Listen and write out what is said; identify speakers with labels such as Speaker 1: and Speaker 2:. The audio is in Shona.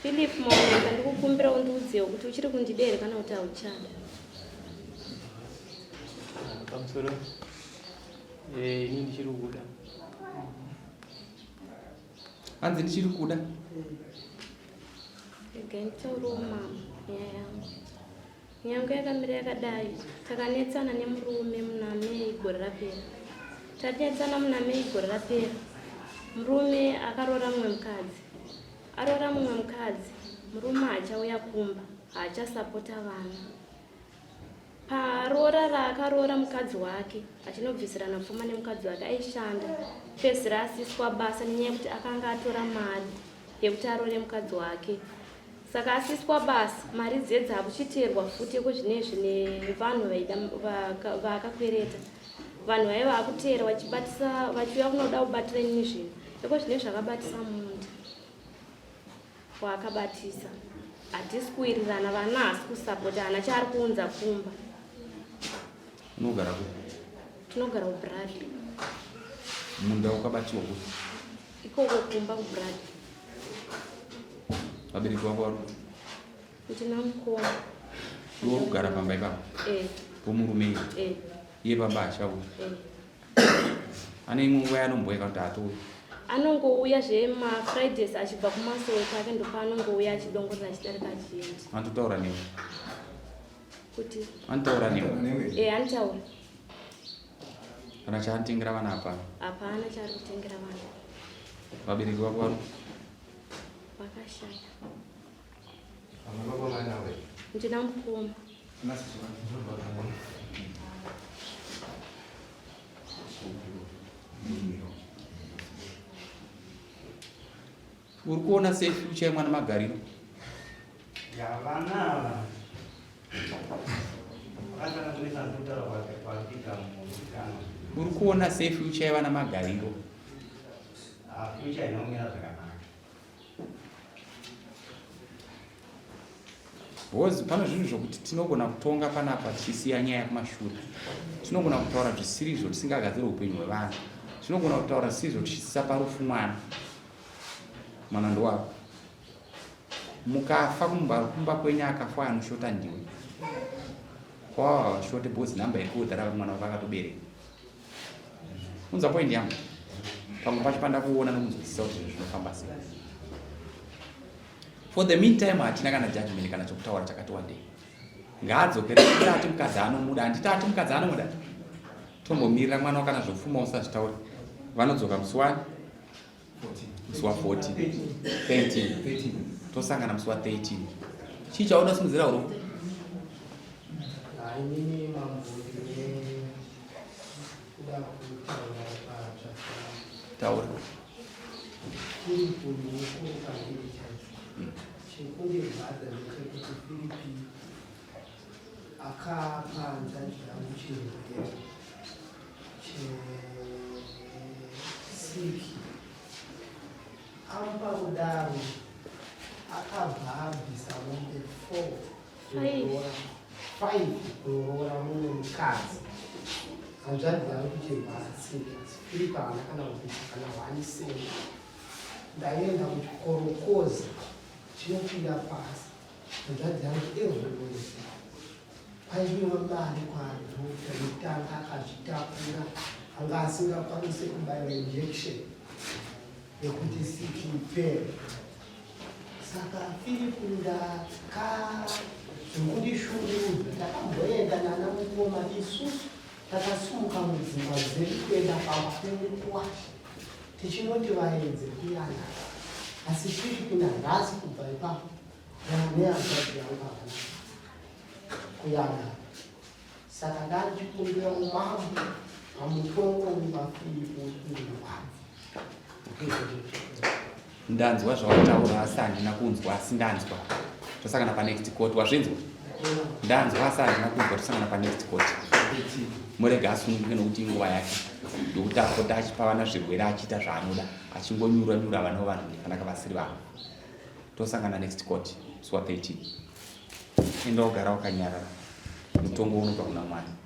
Speaker 1: Philip Maoneka, ndikukumbira undiudzewo kuti uchiri kundida here kana kuti hauchada.
Speaker 2: Ah, pamusoro eh, ini ndichiri kuda.
Speaker 3: Hanzi ndichiri kuda.
Speaker 1: Regai nditaurewo mama nyaya yangu. Nyaya yakamira yakadai, takanetsana nemurume muna May gore rapera. Tanetsana muna May gore rapera, murume akaroora mumwe mukadzi. Aroora mumwe mukadzi, murume haachauya kumba, haachasapota vana. Paroora raakaroora mukadzi wake, achinobvisirana pfuma nemukadzi wake, aishanda. Pedzisira asiswa basa nenyaya yekuti akanga atora mari yekuti aroore mukadzi wake. Saka asiswa basa, mari dziye dzakuchiteerwa futi ekozvinezvi nevanhu vaida vaakakwereta. Vanhu vaiva vakuteera vachibatisa vachiuya kunoda kubatira inini zvinhu. Ekozvinezvi akabatisa munda waakabatisa. Hatisi kuwirirana, vana haasi kusapota, haana chaari kuunza kumba.
Speaker 3: Unogara kupi?
Speaker 1: Tinogara kuBradley.
Speaker 3: Munda wakabatiwa kupi?
Speaker 1: Ikoko kumba kuBradley.
Speaker 3: Vabereki vako vari
Speaker 1: Ndina mukoma.
Speaker 3: Iwe uri kugara pamba ipapo?
Speaker 1: Eh.
Speaker 3: Pomurume iye?
Speaker 1: Eh.
Speaker 3: Iye pamba achauya?
Speaker 1: Eh.
Speaker 3: Ane imwe nguva yaanombouya kana kuti haatouyi?
Speaker 1: Anongouya zvemaFridays achibva kumasowe kwake ndopaanongouya achidongorera achidarika achienda.
Speaker 3: Anototaura newe?
Speaker 1: Kuti?
Speaker 3: Anotaura newe?
Speaker 1: Eh, anotaura.
Speaker 3: Kana chaanotengera vana hapana?
Speaker 1: Hapana chaari kutengera vana.
Speaker 3: Vabereki vako vari?
Speaker 1: Vakashaya. Ndina mukoma.
Speaker 3: Uri kuona sei future yemwana magariro?
Speaker 4: Vana ava vakatanga kunetsana kutaura kwakuita musikana.
Speaker 3: Uri kuona sei future yevana magariro?
Speaker 4: Ah, future inomira zvakanaka.
Speaker 3: Because pane zvinhu zvokuti tinogona kutonga panapa tichisiya nyaya kumashure. Tinogona kutaura zvisirizvo tisingagadziri upenyu hwevanhu. Tinogona kutaura zvisizvo tichisisa parufu mwana. Mwana ndowako. Mukafa kumba kumba kwenyu akafa anoshota ndiwe. Kwava havashote because number iri kudhara mwana wako akatobereka. Unza point yangu. Pamwe pacho pandakuona nokunzwisisa kuti zvinhu zvinofamba sei. For the meantime hatina kana judgment kana chokutaura chakati wandei. Ngaadzokere kuda ati mukadzi anomuda handiti ati mukadzi anomuda. Tombomirira mwana wakana zvopfuma usazvitaure. Vanodzoka musi wani? Musi wa 14. 13. Tosangana musi wa 13. Chii chaunoda simudzira hurukuro?
Speaker 5: Inini mambo ndine kuda kutaura patsva.
Speaker 3: Taura.
Speaker 5: Firipi mukuru kwandiri chaizvo. Chekundirwadza ndechekuti Firipi akapa hanzvadzi yangu chirwere chesiki. Amupa kudaro akabva abvisa mombe 4 kuroora 5 kuroora mumwe mukadzi. Hanzvadzi yangu kuchirwara serious. Philip haana kana kubvisa kana 1 cent. Ndaenda kuchikorokoza chinopinda pasi. Hanzvadzi yangu every Wednesday kwaidiwa mari kwadoctor nekuti anga akazvitakura anga asingakwanise kubaiwa injection yekuti siki ipere. Saka Philip ndaka zvekundishungurudza takamboenda nana mukoma isusu takasimuka mudzimba dzedu kuenda pamba pemukwasha tichinoti vaedze kuyanana asi Philip nanhasi kubva ipapo nehanzvadzi yangu havana kuyanana. Saka ndandichikumbira umambo pamutongo wevaFiripi wekundirwadza.
Speaker 3: Ndanzwa zvawataura asi handina kunzwa asi ndanzwa. Tosangana panext court wazvinzwa? Ndanzwa asi handina kunzwa tosangana panext court. Murege asununguke nokuti inguva yake yokuti apota achipa vana zvirwere achiita zvaanoda achingonyura nyura vana vevanhu ndifanaka vasiri vavo. Tosangana next court musi wa 13. Enda wogara wakanyarara. Mutongo unobva kuna Mwari.